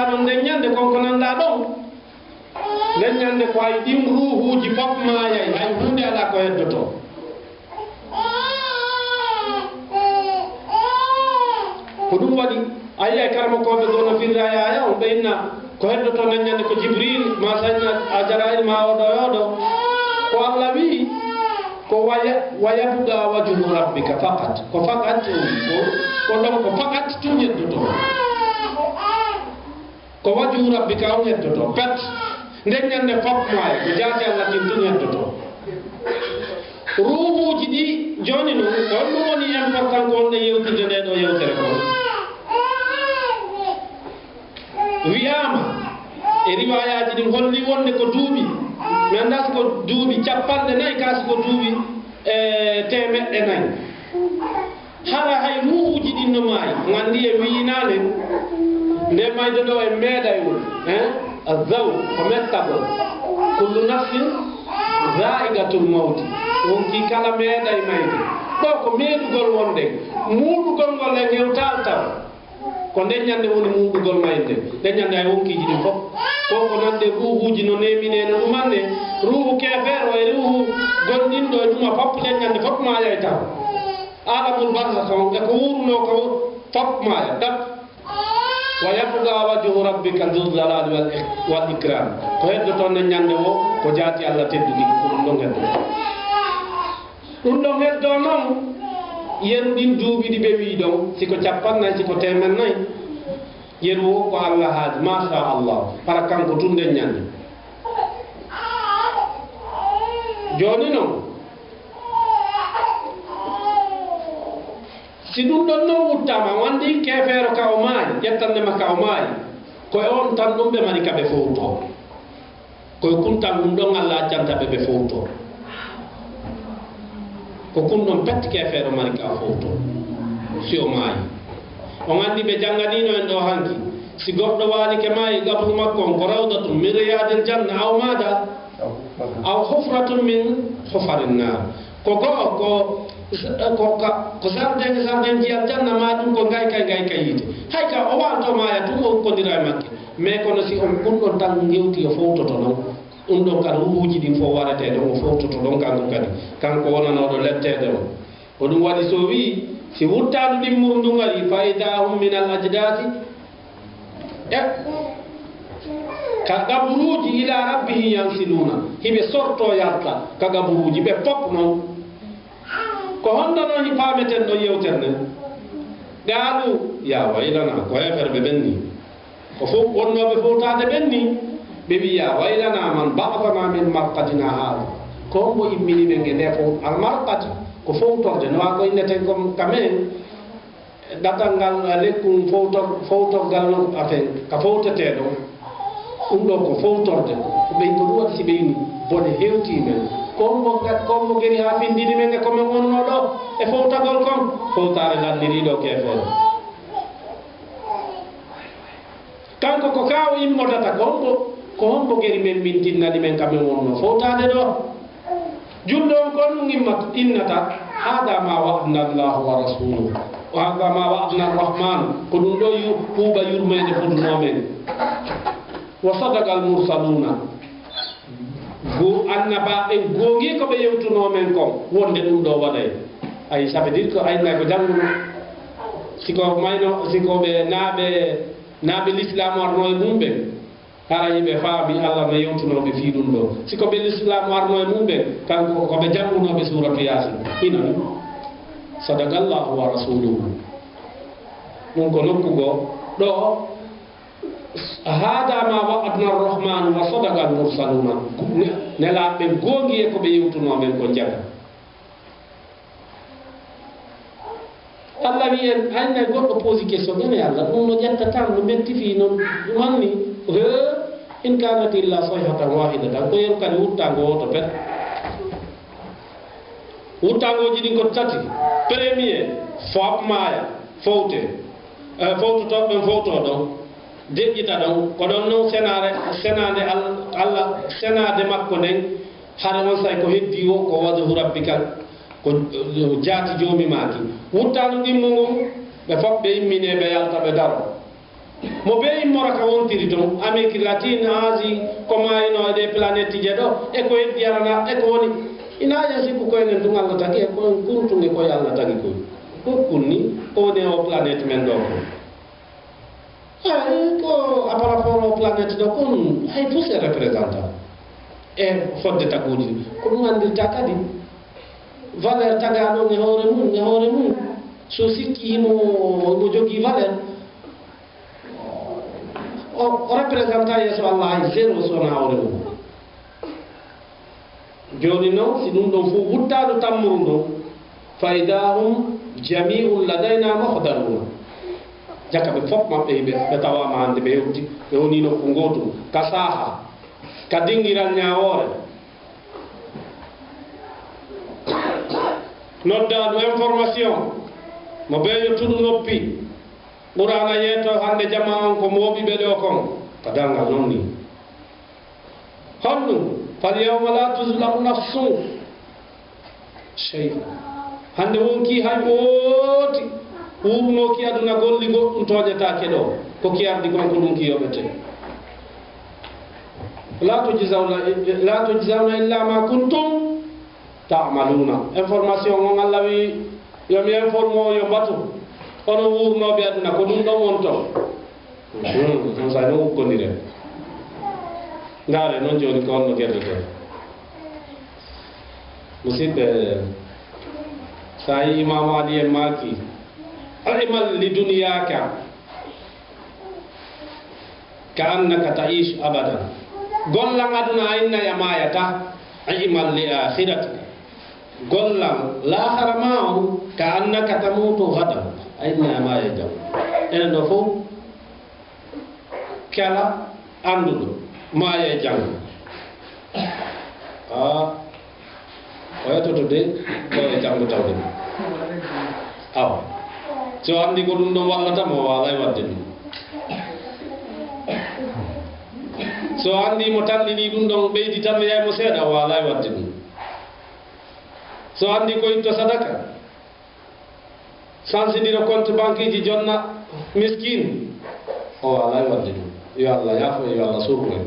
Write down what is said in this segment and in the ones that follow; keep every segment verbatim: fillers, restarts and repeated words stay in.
Nden ñande kon ko nanɗaa ɗon, nden ñande ko hay ɗin ruuhuuji fof maayay, hay huunde alaa ko heddotoo. Ko ɗum waɗi, a yi'ay karamokooɓe goo no firira e aaya on, ɓe inna ko heddotoo nden ñande ko Jibril, maa Sayidina Ajarail, maa oɗo e oɗo. Ko Alla wi'i, ko waya-, wa yabqa wajhu rabbika faqat. Ko faqat, ko, ko ɗon ko faqat tun heddotoo. Ko wajhu rabbika on heddotoo, pet. Nden ñande fof maaya, ko jaati Alla kin tun heddotoo. Ruuhuuji ɗi, jooni non, ko honɗum woni important ko honɗen yewtirde ndee ɗoo yewtere kon? Wi'aama e riwaayaaji ɗin holli wonde ko duuɓi, mi anndaa si ko duuɓi cappanɗe nayi, kaa si ko duuɓi, e, teemeɗɗe nayi. Hara hay ruuhuuji ɗin no maayi, on anndi e wi'inaane, nde mayde ɗoo en meeɗay won, hein? Azzaw, ko mettagol. Kullu nafsin zaa'iqatul mawti. Wonkii kala meeɗay mayde. Ɗoo ko meeɗugol wonde. Muuɗugol ngol en hewtaali taw. Ko nden ñande woni muuɗugol mayde. Nden ñande hay wonkiiji ɗin fof. Ko ko nande ruuhuuji no neeminee no ɗumanne. Ruuhu keefeero e ruuhu gomɗinɗo e ɗuma fof nden ñande fof maayay taw. Aalamul barzakh on e ko wuurnoo ko fof maaya ɗat. Wa yabqa wajhu rabbika dhul jalali wal ik-, wal ikram. Ko heddotoo nden ñande woo, ko jaati Alla tedduɗi, ko ɗum ɗon heddotoo. Ɗum ɗon heddoo non, yeru ɗin duuɓi ɗi ɓe wi'i ɗon, si ko cappanɗe nayi, si ko teemeɗɗe nayi, yeru woo ko Alla haaji, masha Allah, hara kanko tun nden ñande. Jooni non, si ɗum ɗon non wuttaama, o anndi keefeero ka o maayi, ƴettannde ma ka o maayi, ko e on tan ɗum ɓe mari ka ɓe fowtoo. Ko e kun tan ɗum ɗon Alla accanta ɓe ɓe fowtoo. Ko kun ɗon pet keefeero mari ka o fowtoo. Si o maayi. On anndi ɓe jannganiino en ɗoo hanki. Si goɗɗo waalike maayi, qabru makko on ko rawdatun min riyadil janna aw maada? Aw hufratun min hufarin naar. Ko go'o ko, ko, ka, ko jardin, jardinji aljanna, maa ɗum ko ngaykay, ngaykay yiite. Hay ka o waalto maaya tun, o hukkondira e makke. Mais kono si on ɗum ɗon tan ngewti, o fowtoto non. Ɗum ɗon ka ruuhuuji ɗin fof waretee ɗon, o fowtoto ɗon kanko kadi. Kanko wonanooɗo letteede on. Ko ɗum waɗi so wi'i, si wuttaandu ɗimmuru ndun ari, fa idaa hum minal ajdaasi E ka qaburuuji, ila rabbihim yansiluuna, hiɓe sortoo yalta ka qaburuuji, ɓe pop non. Ko honno non hi paameten ɗon yewtere nden? Qaalu, ya waylana, ko heeferɓe ɓen ni. Ko fow wonnooɓe fowtaade ɓen ni. Ɓe wi'i, ya waylana man ba'athana min marqadina haada. Ko hombo immini men e nde fow, al marqad, ko fowtorde, no waa ko inneten kon ka men. Ɗatal ngal, a, lekkun fowtor-, fowtorgal non, afen, ka fowtetee ɗon. Ɗum ɗoo ko fowtorde. Ko ɓey ko ɗum waɗi si ɓeyni bone hewtii men. Ko hombo ga-, ko hombo geri haa findini men e ko men wonnoo ɗoo e fowtagol kon? Fowtaare lanniriiɗo keefeero. Kanko ko ka o immotata, ko hombo, ko hombo geri men min tinnani men ka men wonno fowtaade ɗoo? Julɗo on ko ɗum immat-, innata, "Haada ma wa'adna Allahu wa rasuluhu, wa haada ma wa'adna Rahman." Ko ɗum ɗoo yu-, huuba yurmeende fodunoo men. "Wa sadaqal mursaluuna." Go-, annabaaɓe ɓen goongii ko ɓe yewtunoo men kon, wonde ɗum ɗoo waɗay. Ay, ça veut dire que aynay ko jannguno. Si ko mayno, si ko ɓe naaɓe Naa ɓe lislaamu arno e mum ɓen, hara hiɓe faami Alla no yewtunoo ɓe fii ɗum ɗoo. Si ko ɓe lislaamu arno e mum ɓen, kanko ko ɓe janngunooɓe suuratu Yaasin. Hino ni. Sadaqallaahu wa rasuuluhu. Ɗum ko nokku goo. Ɗoo, "Haada ma wa'adna Rahmaanu wa sadaqal mursaluuna." Ne-, nelaaɓe ɓen goongii e ko ɓe yewtunoo men ko njaga. Alla wi'i en, aynay goɗɗo posi question, ene Alla, ɗum no ƴetta tan, no metti fii non, ɗum anni, he, in kanat illa sayhatan wahidatan, ko yeru kadi wuttaango wooto pet. Wuttaangooji ɗin ko tati. Premier, fo-, maaya, fowte. Eh, fowtotooɓe ɓen fowto ɗon, deƴƴita ɗon, ko ɗon non senaare, senaande Al-, Alla, senaade makko nden, hare on say ko heddii woo, ko wajhu rabbika. Ko, eh, jaati Joomi maa ki. Wuttaandu ɗimmu ngun, ɓe fof ɓe imminee, ɓe yalta, ɓe daro. Mo bee immora ka wontiri ton, Amérique latine, Asie, ko maayino e ɗee planète je ɗoo, e ko heddi arana, e ko woni. Ina yen sikku ko enen tun Allah tagi, e ko en kuntun e ko Allah tagi ko. Ko kunni, ko woni e o planète men ɗoo ko. Ay, ko à par rapport au planète ɗoo kon, hay poussière représentant. E fodde taguuji, ko ɗum anndirta kadi. Valeur tagaa ɗon e hoore mum, e hoore mum. So sikki himo, himo jogii valeur, o, o représentant yeeso Allah hay zéro so wonaa hoore mum. Jooni noon, si ɗum ɗon fof wuttaano tammuru ndun, fa idaa hum jamii'un ladaynaa muhdaruun. Jaka ɓe fof maɓɓe, ɓe, ɓe tawaama hannde, ɓe yewti, ɓe wonii nokku ngootu, ka saaha, ka dingiral ñaawoore. Noddaandu information, mo beeyo tuɗu noppi, Qur'aana yeeto hannde jamaa on ko mooɓi ɓe ɗoo kon, ka darngal non nii. Honɗum? Fal yawma laa tuzlamu nafsun shay'a. Hannde wonkii hay wooti wuurnooki aduna golli goɗɗum tooñataake ɗoo. Ko ki ardi kon ko ɗum ki yoɓetee. Laa tujzawna, laa tujzawna illaa maa kuntum ta'maluuna. Information on Allah wi yo mi informe on yo mbatu. Onon wuurnooɓe aduna ko ɗum ɗon wonton. Mhm, on saa'i no ukkondiren. Ndaare noon jooni ko honno gerdetee. Musidɓe, so a yii Imaamu Ali en maaki, "I'mal li dunyaaka ka annaka ta'iishu abadan." Gollan aduna a inna a maayataa. "I'mal li aakhiratika." Gollan laahara maa on ka annaka tamuutu gadan. A inna a maaya jam. Enen ɗoo fof kala annduɗo maaya e janngo. Ah, o yetoto de, ɗo e janngo tawde mo. Awa. So anndi ko ɗum ɗon wallata mo, o waalay waɗde ɗum. So anndi mo tallini ɗum ɗon ɓeydi tan, yay mo seeɗa, o waalay waɗde ɗum. So anndi ko itto sadaka, sansidira compte banqueeji jonna miskin, o waalay waɗde ɗum. Yo Allah yaafo en, yo Allah surru en.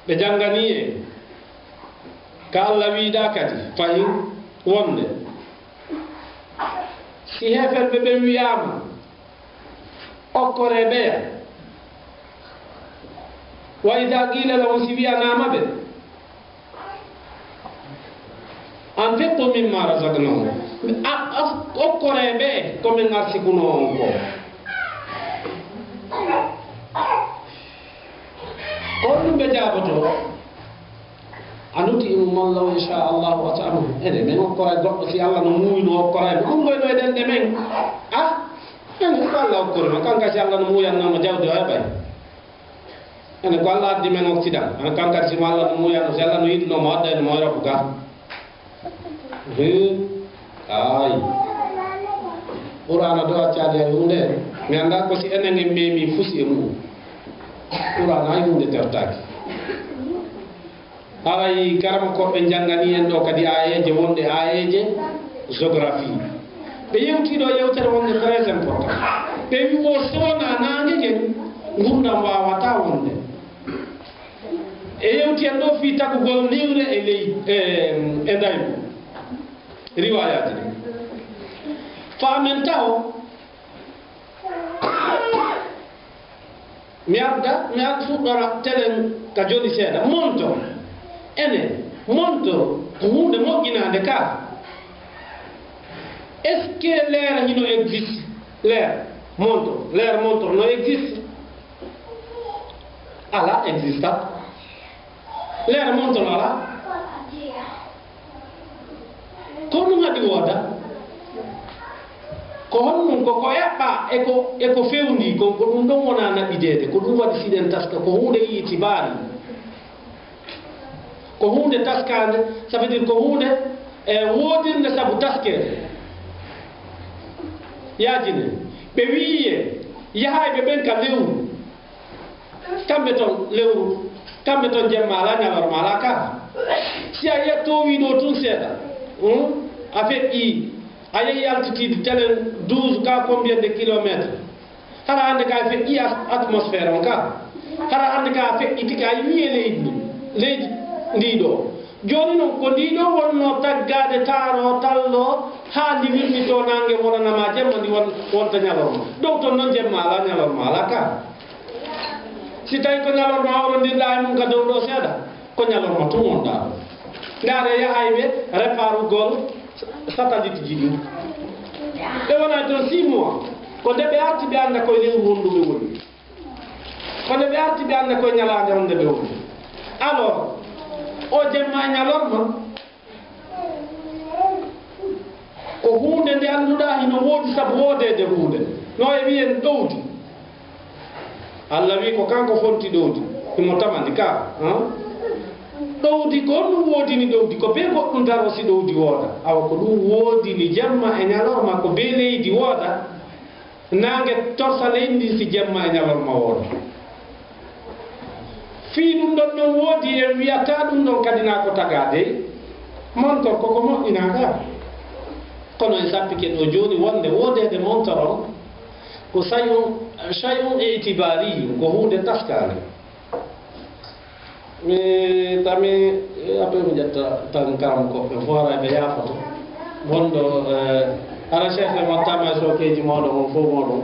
Ɓe jannganii en ka Allah wiiɗaa kadi fahin wonde si heeferɓe ɓen wi'aama, okkoree ɓeya. Wa idaa qiila lahum, si wi'anaama ɓe, anfiqu mimma razaqnakum, a, a, okkoree ɓe ko min arsikunoo on ko. Ko honɗum ɓe jaabotoo? A nuti imu mallahu, insha Allahu wa ta'ala. Ene, men okkoray goɗɗo si Allah no muuyi no okkoray mo. Ɗum ɗo e ɗen ɗe men. Ah, ene, ko Allah okkori mo. Kanka si Allah no muuyanno mo jawdi o heɓay. Ene, ko Allah addi men occident. Ene, kanka si mo Allah no muuyanno, si Allah no yiɗuno mo adday no mo Europe ga. Hee, ay. Qur'aana ɗo accaali hay huunde. Mi anndaa ko si enen en meemi fusi e mu'um. Qur'aana hay huunde tertaaki. Haray karamokooɓe njannganii en ɗo kadi aayeeje wonɗe aayeeje géographie. Ɓe yewtii ɗo yewtere wonde très important. Ɓe wi wo so wonaa naange ngen, ngurndan waawataa wonde. E yewti en ɗo fii tagugol niwre e ley, e, e ndaygu. Riwaayaaji ɗin. Faa men tawo, mi adda, mi adda fuɗɗora telen ka joli seeɗa. Monto, ene, monto ko huunde moƴƴinaande ka. Est-ce que leera hino existe? Leer, monto, leer monto no existe? Ala, exista. Leer monto no ala. Ko ɗum haɗi wooda? Ko honɗum? Ko ko eɓɓa e ko, e ko fewndi, ko, ko ɗum ɗon wona naɓideede. Ko ɗum waɗi siɗen taska, ko huunde itibaari. Ko huunde taskaande, ça veut dire ko huunde, e, woodirnde sabu taskeede. Yaajine, ɓe wi'iye, yahay ɓe ɓen ka lewru. Kamɓe ton lewru, kamɓe ton jemma alaa, ñalorma alaa ka. Si a yettoowii ɗo tun seeɗa, hmm, a feƴƴii, a yehi altitude telen douze ka combien de kilomètres. Hara hannde ka feƴƴi as-, atmosphère on ka. Hara hannde ka feƴƴiti ka yiwi e leydi ndi, leydi ndi ɗo. Jooni noon, ko ndi ɗo wonno taggaade taaro tallo haa ndi wirnito naange wonana ma jemma, ndi won-, wonta ñalorma. Dow toon noon jemma alaa, ñalorma alaa ka. Si tawi ko ñalorma hawrondirɗa e mum ka dow ɗo seeɗa, ko ñalorma tun wonɗa ɗo. Ndaare yahay ɓe réparugol satellite ji ɗin. Ɓe wona toon six mois. Ko nde ɓe arti ɓe annda koye lewru hondu ɓe woni. Ko nde ɓe arti ɓe annda koye ñalaande honde ɓe woni. Alors, o jemma e ñalorma, ko huunde nde annduɗaa hino woodi sabu woodeede huunde. No e wiyen ɗowdi. Allah wi'i ko kanko fonti ɗowdi. Himo tamandi ka, han? Ɗowdi ko honɗum woodini ɗowdi? Ko bee goɗɗum daro si ɗowdi wooda. Awa ko ɗum woodini jemma e ñalorma, ko bee leydi wooda. Naange torsa leydi ndin si jemma e ñalorma wooda. Fii ɗum ɗon non woodi, en wi'ataa ɗum ɗon kadi naa ko tagaade. Montor ko ko moƴƴinaa ka. Kono en sappike ɗo jooni wonde woodeede montor on ko sayun, shay'un i'tibaariyun, ko huunde taskaare. Mi tami, eh, après mi ƴetta tan karam ko ɓe fof haray ɓe yaafoto. Wonɗo, eh, hara Cheikh ɓe mottama e sookeeji mooɗon on fof mooɗon.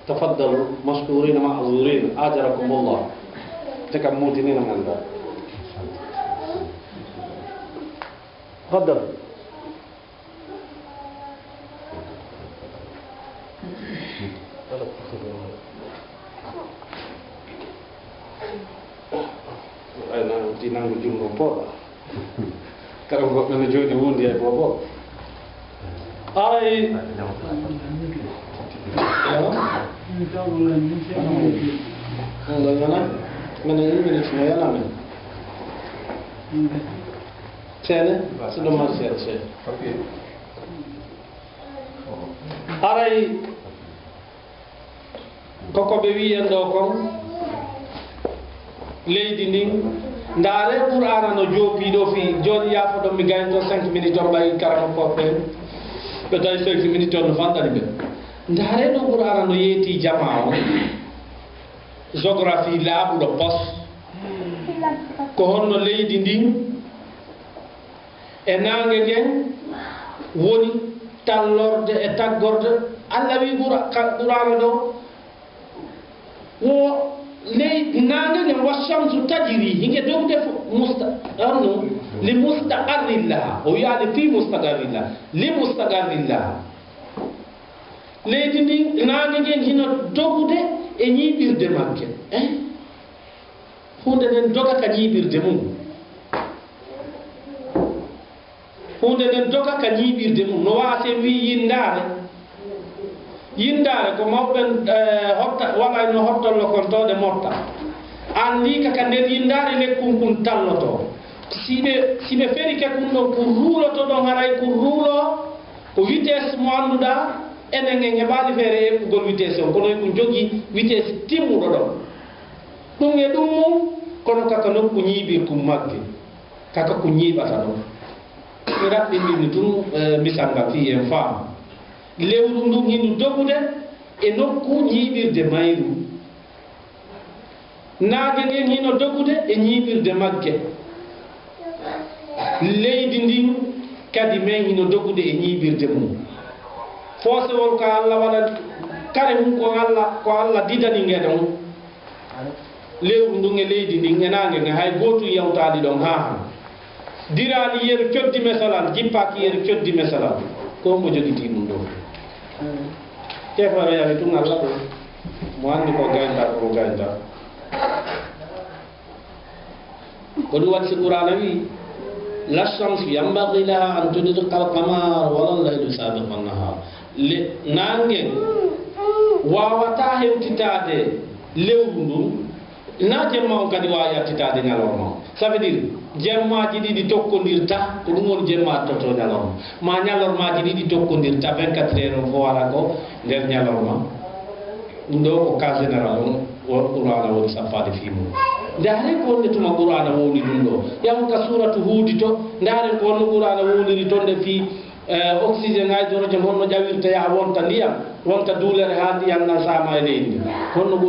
Tafaddalu mashkurina ma'zurina, ajarakumullah. Te kam mutinina ngannda. Tafaddal. Ay, na, ti nangu junngo pooɗa. Kala ko goɗɗo no jooɗi wundi e bobo. Ay. Ɗum ɗo yana. Menen une minute no yana men. Seene, so ɗum mari seeɗa, seeɗa. Ok. Haray ko ko ɓe wi'i en ɗo kon, leydi ndin, ndaare Qur'aana no joopi ɗo fii, jooni yaafoɗon mi gayno cinq minutes on ɓay karama ko ɓen, ɓe tawi cinq minutes on no fanɗani ɓe. Ndaare ɗo Qur'aana no yeeti jamaa on, géographie laaɓuɗo pos, ko honno leydi ndin, e naange ngen woni tallorde e taggorde. Allah wi'i Qura-, ka-, Qur'aana ɗo, wo ley-, naange ngen, wa shamsu tajri, hinge dogde fo-, musta-, anno, li mustaqarrin laha. O wi'aali fi mustaqarrin laha, li mustaqarrin laha. Leydi ndin, naange ngen hino dogude e ñiiɓirde magge. Eh? Huunde nden doga ka ñiiɓirde mum. Huunde nden doga ka ñiiɓirde mum. No waasi en wi'i yindaare. Yindaare ko mawɓe, eh, hotta, waɗayno hottollo kon to ɗe motta. Anndi ka, ka nder yindaare lekkun kun tallotoo. Si ɓe, si ɓe ferike kun ɗon, kun ruuloto ɗon, haray kun ruuloo ko vitesse mo annduɗaa, enen en heɓaali feere eɓɓugol vitesse on, kono e kun jogii vitesse timmuɗo ɗon. Ɗum e ɗum mum, kono kaka nokku ñiiɓirkun magge, kaka ko ñiiɓata ɗon. Mi raɓɓinɗini tun, eh, misal ngal fii en faama. Lewru ndun hindu dogude e nokku ñiiɓirde mayru. Naange ngen hino dogude e ñiiɓirde magge. Leydi ndin kadi men hino dogude e ñiiɓirde mum. Foosewol ko Allah waɗani, kare mum ko Allah, ko Allah didani nge ɗon. Lewru ndun e leydi ndin e naange ngen hay gootun yawtaali ɗon haa hannde. Diraali yeru coddi mesalal, jippaaki yeru coddi mesalal. Ko hombo jogitii ɗum ɗoo? Kefaro yawi tun Allah ɗo. Mo anndi ko gaynda, ko gaynda. Ko ɗum waɗi si Qur'aana wi'i, "La shamsu yanbaghi laha an tudrika al-qamar, wa la al-laylu sabiqu an-nahar." Le-, naange waawataa hewtitaade lewru ndun, na jemma on kadi waawi attitaade ñalorma on. Ça veut dire, jemmaaji ɗiɗi tokkondirta, ko ɗum woni jemma attoto ñalorma. Ma ñalormaaji ɗiɗi tokkondirta, vingt-quatre heures on fof wara ko nder ñalorma. Ɗum ɗo ko cas général on, o Qur'aana woni sappaade fii mum. Ndaare ko honde tuma Qur'aana wowli ɗum ɗo. Yahu ka suuratu Huudi to, ndaare ko honno Qur'aana wowliri ton nde fii Eh, oxygène, hydrogène, honno ƴawirta yaha wonta ndiyam, wonta duulere haa ndiyam nasaama e leydi ndi? Honno ɗum